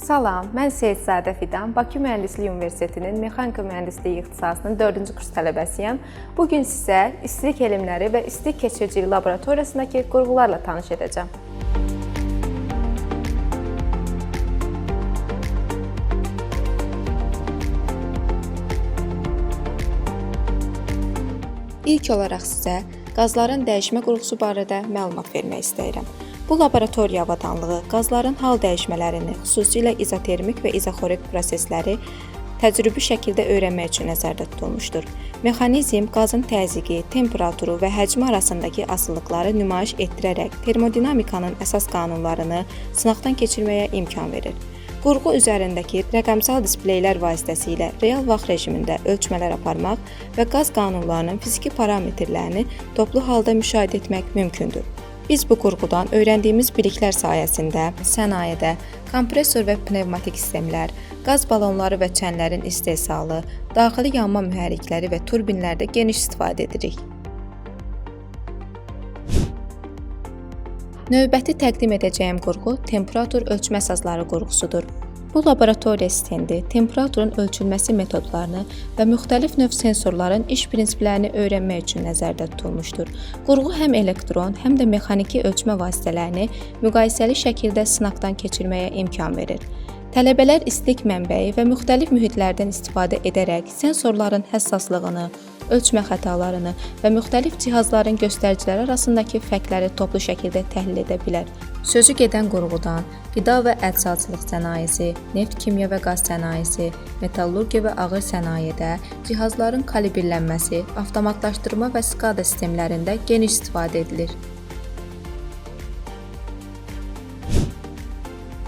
Salam, mən Seyidzadə Fidan, Bakı Mühəndislik Universitetinin Mexanika Mühəndisliyi ixtisasının 4-cü kurs tələbəsiyəm. Bu gün sizə istilik elmləri və istilik keçiriciliyi laboratoriyasındakı qurğularla tanış edəcəm. İlk olaraq sizə qazların dəyişmə qurğusu barədə məlumat vermək istəyirəm. Bu laboratoriya avadanlığı qazların hal dəyişmələrini, xüsusilə izotermik və izoxorik prosesləri təcrübi şəkildə öyrənmək üçün nəzərdə tutulmuşdur. Mexanizm qazın təzyiqi, temperaturu və həcmi arasındakı asılılıqları nümayiş etdirərək termodinamikanın əsas qanunlarını sınaqdan keçirməyə imkan verir. Qurğu üzərindəki rəqəmsal displeylər vasitəsilə real vaxt rejimində ölçmələr aparmaq və qaz qanunlarının fiziki parametrlərini toplu halda müşahidə etmək mümkündür. Biz bu qurğudan öyrəndiyimiz biliklər sayəsində sənayedə kompressor və pnevmatik sistemlər, qaz balonları və çənlərin istehsalı, daxili yanma mühərrikləri və turbinlərdə geniş istifadə edirik. Növbəti təqdim edəcəyim qurğu temperatur ölçmə əsasları qurğusudur. Bu laboratoriya stendi temperaturun ölçülməsi metodlarını və müxtəlif növ sensorların iş prinsiplərini öyrənmək üçün nəzərdə tutulmuşdur. Qurğu həm elektron, həm də mexaniki ölçmə vasitələrini müqayisəli şəkildə sınaqdan keçirməyə imkan verir. Tələbələr istilik mənbəyi və müxtəlif mühitlərdən istifadə edərək sensorların həssaslığını, ölçmə xətalarını və müxtəlif cihazların göstəriciləri arasındakı fərqləri toplu şəkildə təhlil edə bilər. Sözü gedən qurğudan qida və əczaçılıq sənayesi, neft, kimya və qaz sənayesi, metallurgiya və ağır sənayedə cihazların kalibrlənməsi, avtomatlaşdırma və SCADA sistemlərində geniş istifadə edilir.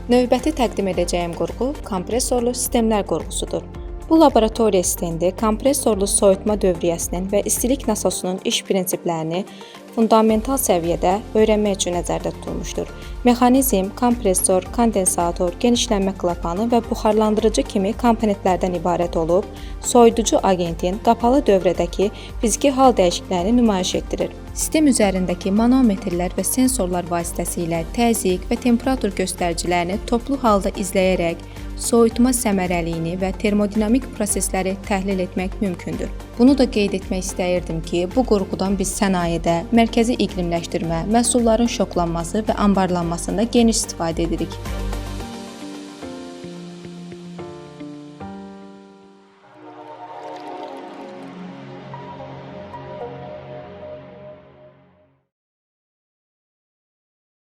Növbəti təqdim edəcəyim qurğu kompressorlu sistemlər qurğusudur. Bu laboratoriya stendi kompressorlu soyutma dövriyyəsinin və istilik nasosunun iş prinsiplərini fundamental səviyyədə öyrənmək üçün nəzərdə tutulmuşdur. Mexanizm kompressor, kondensator, genişlənmə klapanı və buxarlandırıcı kimi komponentlərdən ibarət olub, soyuducu agentin qapalı dövrədəki fiziki hal dəyişikliklərini nümayiş etdirir. Sistem üzərindəki manometrlər və sensorlar vasitəsilə təzyiq və temperatur göstəricilərini toplu halda izləyərək soyutma səmərəliyini və termodinamik prosesləri təhlil etmək mümkündür. Bunu da qeyd etmək istəyirdim ki, bu qurğudan biz sənayedə, mərkəzi iqlimləşdirmə, məhsulların şoklanması və anbarlanmasında geniş istifadə edirik.